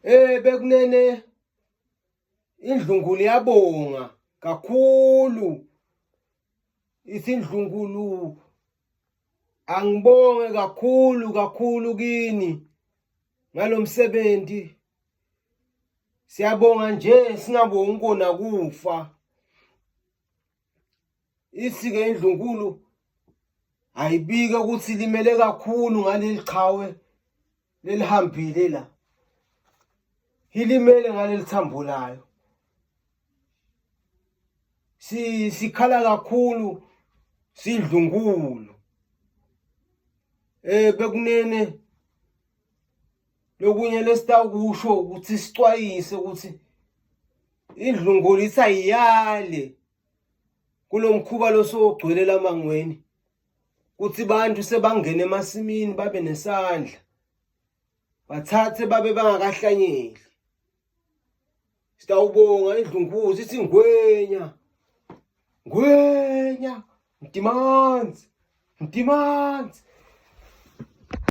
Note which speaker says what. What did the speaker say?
Speaker 1: Bekunene indlunkulu yabonga kakhulu isindlunkulu angibonge kakhulu kakhulu kini ngalomsebenzi siyabonga nje singabongi kona kufa ithi-ke indlunkulu ayibike ukuthi limele kakhulu ngaleli qhawe lelihambile la ilimele ngaleli thambo layo si sikhala kakhulu sidlunkulu eh bekunene lokunye lesitawukusho ukuthi sicwayise ukuthi indlunkulu isayiyale kulomkhuba losogcwele lamangweni kuthi bantu sebangena emasimini babe nesandla bathathe babe bangakahlanyeli sitawubonga indlunkulu sithi ngwenya ngwenya mdimanzi mdimanzi.